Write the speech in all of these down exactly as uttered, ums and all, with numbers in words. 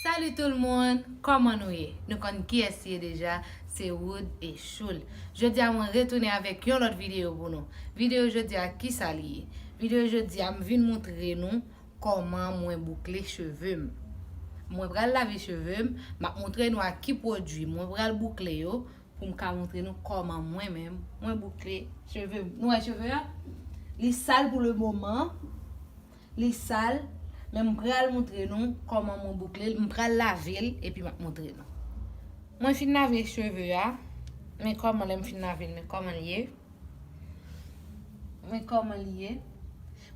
Salut tout le monde, kòman nou ye? Nou konn kiyès li ye deja, se Wood e Choul. Jodi a mwen retounen avèk yon lòt videyo pou nou. Videyo jodi a kisa li ye? Videyo jodi a m vin montre nou kòman mwen boukle cheve m. Mwen pral lave cheve m, m ap montre nou ak ki pwodui mwen pral boukle yo pou m ka montre nou kòman mwen menm mwen boukle cheve m. Nou wè cheve a? Li sal pou le moman. Li sal, men m pral montre nou kòman mwen boukle l. M pral lave l, epi m ap montre nou. Mwen fin lave cheve a, men kòman lè m fin lave l, men kòman l ye. Men kòman l ye.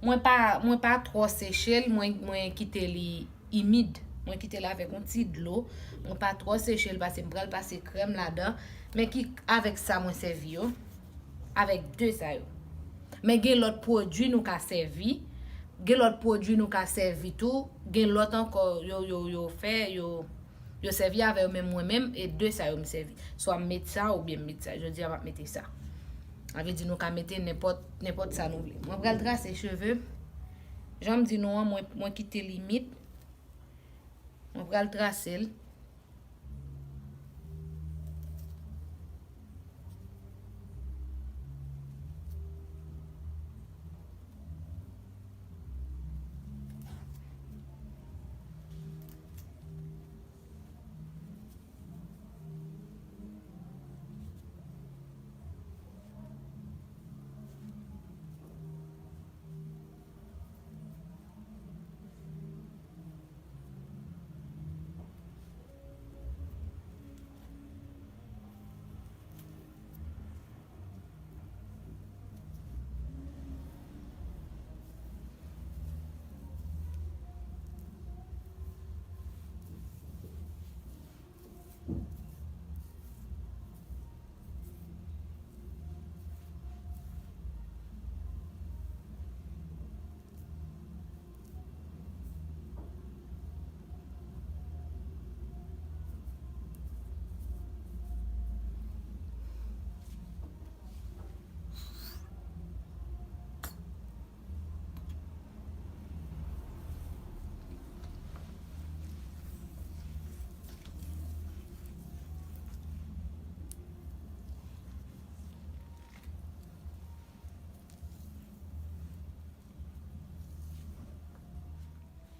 Mwen pa, mwen pa twò seche l, mwen, mwen kite li imid. Mwen kite l avèk yon ti dlo. Mwen pa twò seche l, paske m pral pase krèm ladan. Men ki avèk sa mwen sèvi yo. Avèk de sa yo. Men gen lòt pwodui nou ka sèvi. Gen lòt pwodui nou ka sèvi tou. Gen lòt ankò yo, yo, yo fè, yo, yo sèvi avè yo, men mwen menm, e de sa yo m sèvi. Swa m met sa oubyen m met sa. Jodi a m ap mete sa. Sa vle di nou ka mete nenpòt, nenpòt sa nou vle. Mwen pral trase cheve m. Jan m di nou an, mwen, mwen kite limit. Mwen pral trase l.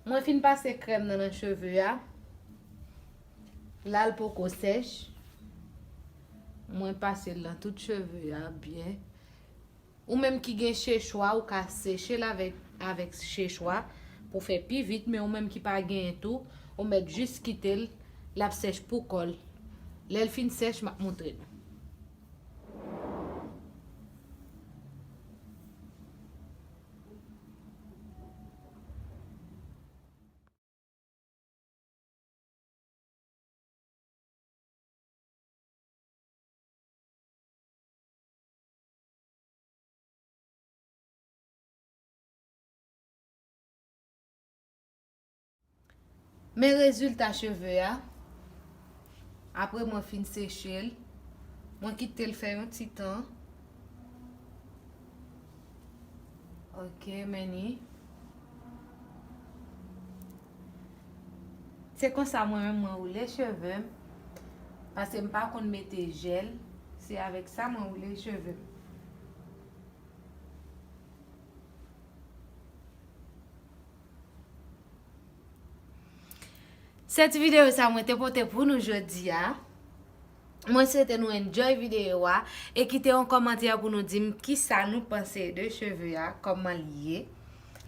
Mwen fin pase krèm nan nan cheve a. La l poko sèch. Mwen pase l nan tout cheve a byen. Ou menm ki gen chechwa, ou ka seche l avèk, avèk chechwa pou fè pi vit, men ou menm ki pa genyen tou, ou mèt jis kite l, l ap sèch pou kò l. Lè l fin sèch, m ap montre nou. Men rezilta cheve a. Apre mwen fin seche l, mwen kite l fè yon ti tan. Ok, men ni. Se konsa mwen menm mwen woule cheve m. Paske m pa konn mete jèl. Se avèk sa mwen woule cheve m. Se ti videyo sa mwen te pote pou nou jodi a. Mwen swete nou enjoy videyo a e kite yon kòmantè pou nou di m kisa nou panse de cheve a, kòman li ye.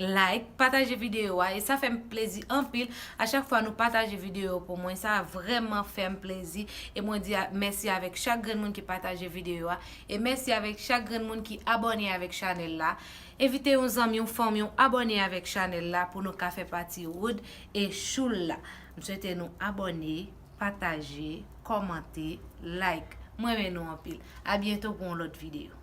Like, pataje videyo a e sa fè m plezi anpil. A chak fwa nou pataje videyo pou mwen, sa vrèman fè m plezi. E mwen di a, mèsi avèk chak grenn moun ki pataje videyo a. E mèsi avèk chak grenn moun ki abòne avèk chanèl la. Envite yon zanmi, yon fanmi w abòne avèk chanèl la pou nou ka fè pati Wood e Choul la. M swete nou abòne, pataje, kòmante, like. Mwen renmen nou anpil. A byento pou yon lòt videyo.